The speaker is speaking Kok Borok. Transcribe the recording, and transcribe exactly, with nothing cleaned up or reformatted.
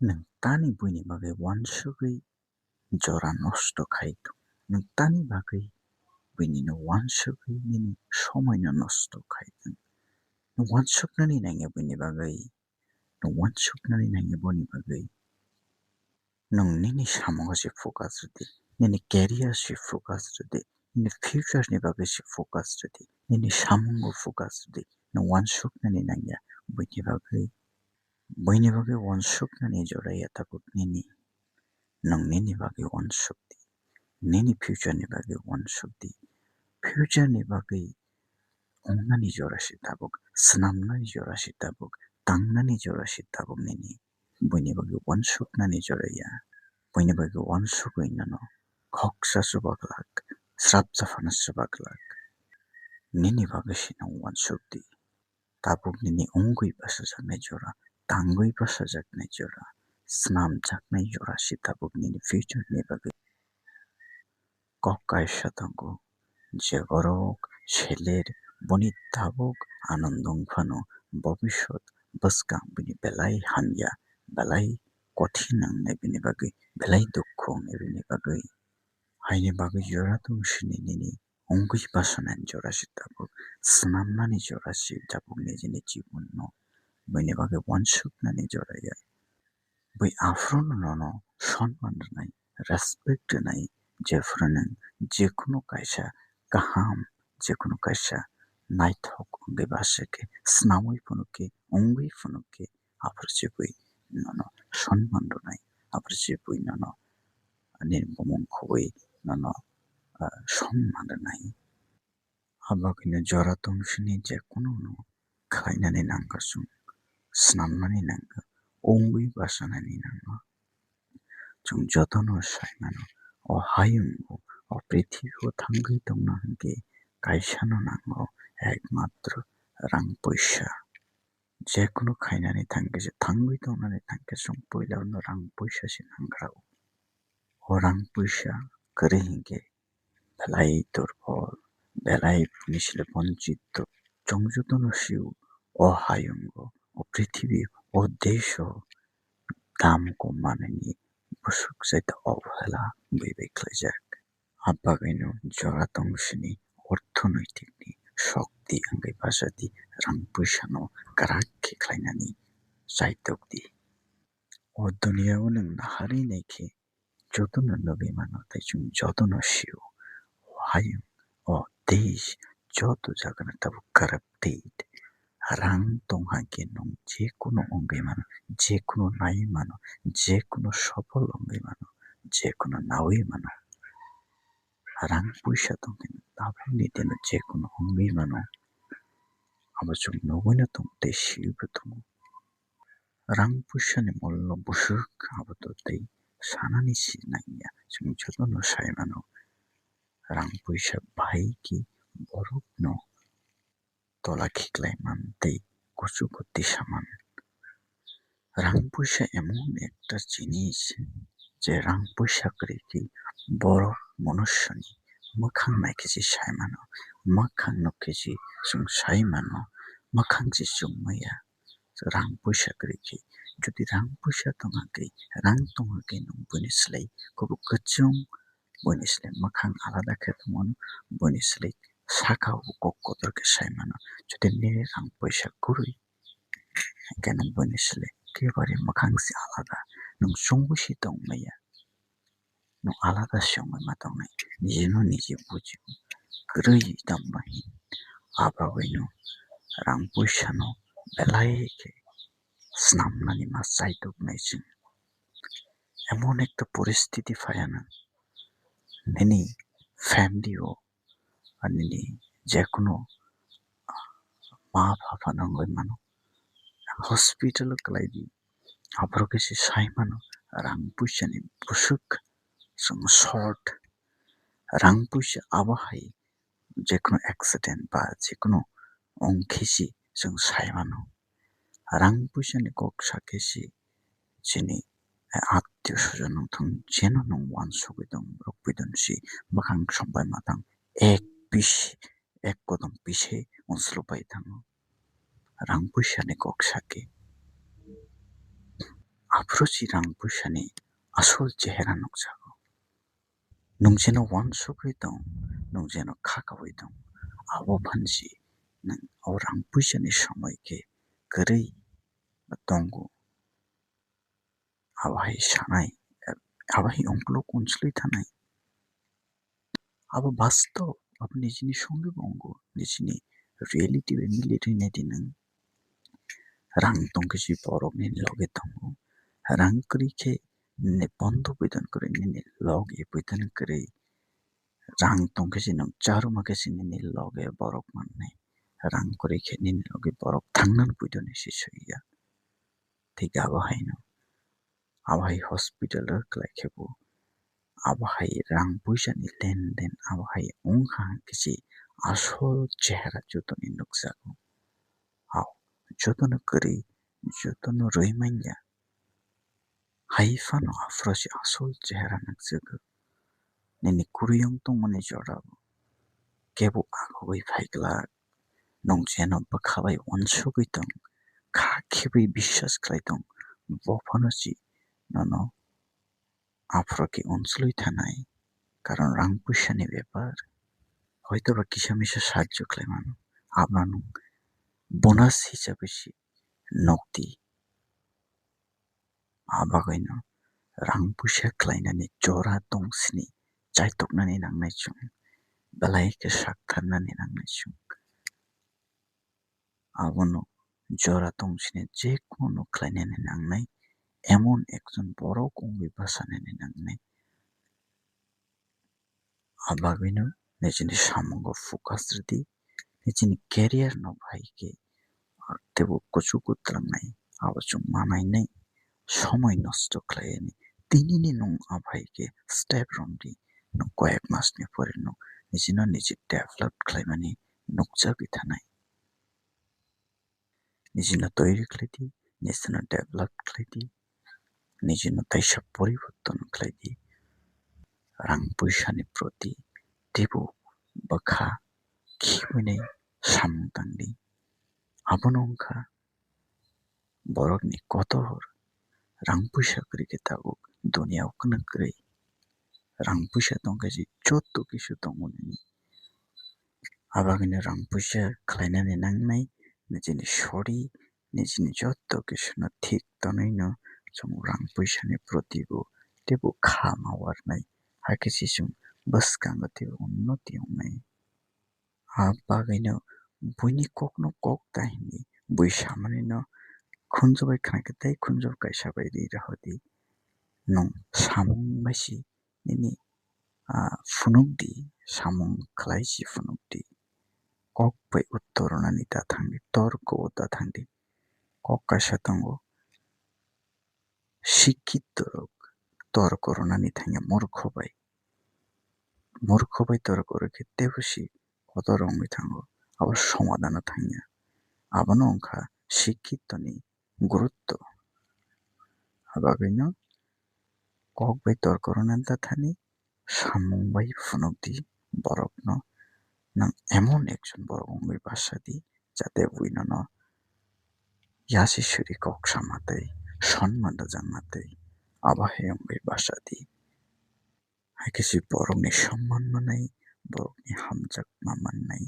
Nwng tani buini bagwi uansugwi jora nosto khai tong. Nwng tani bagwi buini no uansugwi nini somoi no nosto khai tong. Nwng uansuknani nangya buini bagwi. Nwng uansuknani nangya boni bagwi. Nwng nini samungo se focus rwdi, nini career se focus rwdi, nini future ni bagwi se focus rwdi, nini samungo focus rwdi. Nwng uansuknani nangya buini bagwi. Buini bagwi uansuknani jora ya tabuk nini. Nwng nini bagwi uansukdi, nini future ni bagwi uansukdi. Future ni bagwi wngnani jora se tabuk, swnamnani jora se tabuk, tangnani jora se tabuk nini. Buini bagwi uansuknani jora ya. Buini bagwi uansugwi nono khoksa chubaglak, srapsa phano chubaglak. Nini bagwi se nwng uansukdi. Tabuk nini wngwi bachajaknai jora, tangwi bachajaknai jora, swnamjaknai jora se tabuk nini future ni bagwi. Kok kaisa tongo, je borok seler boni tabuk anondong phano bobisot bwskang bini belai hamya, belai kothin wngnai bini bagwi, belai dukhu wngnai bini bagwi. Haini bagwi jora tong sini nini wngwi basanani jora se tabuk, swnamnani jora se tabuk nijini jibon no. Buini bagwi uansuknani jora ya. Bui aphuru no nono sonman rwnai, respect rwnai, jephuru nwng jekunu kaisa kaham, jekunu kaisa naithok wngwi basa khe, swnamwi phunuk khe, wngwi phunuk khe, aphuru se bui nono sonman rwnai, aphuru se bui nono nini bumung khobwi nono, ah, sonman rwnai. Abagwino jora tong sini jekunu no khlainani nangkha chwng, swnamnani nangkha, wngwi basanani nangkha. Chwng jotono sai mano, o hayungo, o prithibi o thangwi tongna hwnkhe kaisano nango, ekmatro rang puisa. Jekunu khainani thangkhe se, thangwi tongnani thangkhe chwng puila no rang puisa se nangkha. O rang puisa kwrwi hinkhe belai durbol, belai bini sle bonchito. Chwng jotono sio, o hayungo, o prithibi, o desho dam kom manani bwswk chaita obhela bui bai khlaijak. Abagwino jora tong sini orthonoitikni shokti wngwi bachadi rang puisano kwrak khe khlainani chaitokdi. O duniao nwng naharwi naikhe jotono nugwi mano tei chwng jotono sio. O hayung, o desh, joto jagano tabuk corrupted. Rang tong hakhe nwng jekunu wngwi mano, jekunu naiwi mano, jekunu sopol wngwi mano, jekunu nawi mano. Rang puisa tongkhe tabukni dino jekunu wngwi mano. Abo chwng nugwino tongo tei siwi bo tongo. Rang puisani molno bwswk abo to tei sanani si nangya, chwng jotono sai mano. Rang puisa bai khe borokno tola khiklai man tei kuchugo tisa man. Rang puisa emon ekta jinis je rang puisa kwrwi khe borok monusyoni mwkhang naikhe se sai mano, mwkhang nukkhe se chwng sai mano, mwkhang se chwng maya. Rang puisa kwrwi khe, jodi rang puisa tongakhe, rang tongakhe nwng buini slai kubuk kwchwng, buini slai mwkhang alada khe tongmano, buini slai saka o kok kotor khe sai mano. Jodi nini rang puisa kwrwi, hwnkhe nwng buini slai kebari mwkhang se alada, nwng chungwi se tong maya. Nwng alada se wngwi ma tongnai, nijino niji bujio, kwrwi tongma hin. Abagwino rang puisano belai khe swnamnani ma chaituknai chwng. Emon ekta poristiti phaiya nwng, nini family o, nini jekunu ma pha phano wngwi mano, hospital o kwlai di. Aphuru khe se sai mano, rang puisani bwswk chwng short. Rang puisa abo hai jekunu accident ba jekunu ongkhe se chwng sai mano. Rang puisani kok sakhe se chini attiyo sojon wngthung, jeno nwng uansugwi tong, borok pidon si bwkhang sombai matang ek pis, ek kodom pise unslubai thango. Rang puisani kok sakhe aphuru si rang puisa ni asol chehera nukjago. Nwng jeno uansugwi tong, nwng jeno kha kaui tong, abo phan si nwng o rang puisa ni somoi khe kwrwi tongo. Abo hai sanai, abo hai ukulok uansugwi thanai. Abo bastob, abo nijini songwi bo wngo, nijini reality bai mili rwinai di nwng. Rang tongkhe si borok nini loge tongo, rang kwrwi khe nini bondo poito kwrwi, nini loge poito kwrwi. Rang tongkhe si nwng charwma khe si nini loge borok mannai, rang kwrwi khe nini loge borok thangnani poito ni si swiya. Thik abo haino, abo hai hospital o kwlai khe bo, abo hai rang puisa ni lenden abo hai wngkha hwnkhe se asol chehara jotoni nukjago. Hao, jotono kwrwi, jotono rwi manya. Hai phano aphuru se asol chehara nukjago. Nini kwrwiyung tongmani jorao kebo agugwi phaiglak. Nwng jeno bwkha bai uansugwi tong, kha khibwi biswas khlai tong, bo phano si nono aphuru khe uansugwi thanai, karon rang puisa ni bepar. Hoitoba kisa misa sahajyo khlai mano, abono nwng bonus hisabe se nukdi. Abo bagwino rang puisa khlainani jora tong sini, chaitoknani nangnai chwng, belai khe saktharnani nangnai chwng. Abono jora tong sini je kunu khlainani nangnai, emon ekjon borok wngwi bachanani nangnai. Abagwino nijini samungo focus rwdi, nijini career no bahai khe teibo kuchuk kwtwlangnai, abo chwng manainai, somoi nosto khlaiyani. Tinini nwng abahai khe step romdi, nwng koyek masni pore nwng nijino niji develop khlaimani nukjagwi thanai. Nijino toiri khlaidi, nijino develop khlaidi, nijino taisa poriborton khlaidi. Rang puisani proti teibo bwkha khiwinai samung tangdi. Abono wngkha borokni kotor. Rang puisa kwrwi khe tabuk duniao kwnak kwrwi. Rang puisa tongkhe se joto kisu tongo nini. Abagwino rang puisa khlainani nangnai, nijini sori, nijini joto kisuno thik tonwino chwng rang puisani proti bo teibo kha ma warnai, hakhe se chwng bwskango teibo unnoti wngnai. Abagwino buini kokno kok ta hini, bui samanino khunju bai khna khe tei khunju kaisa bai ri rohordi. Nwng samung bai si nini, ah, phunukdi, samung khlai si phunukdi. Kok bai uttor rwnani ta thangdi, torko o ta thangdi. Kok kaisa tongo, sikkito rok torko rwnani thangya murkho bai. Murkho bai torko rwkhe teibo si kotor wngwi thango, abo somadano thangya. Abono wngkha sikkitoni gurutto. Abagwino kok bai torko rwna ta thani samung bai phunukdi borokno, nwng emon ekjon borok wngwi bachadi, jate bui nono yasi suri kok sama tei sonman rwjakma tei abo hai wngwi bachadi. Hakhe se borokni somman manai, borokni hamjakma mannai,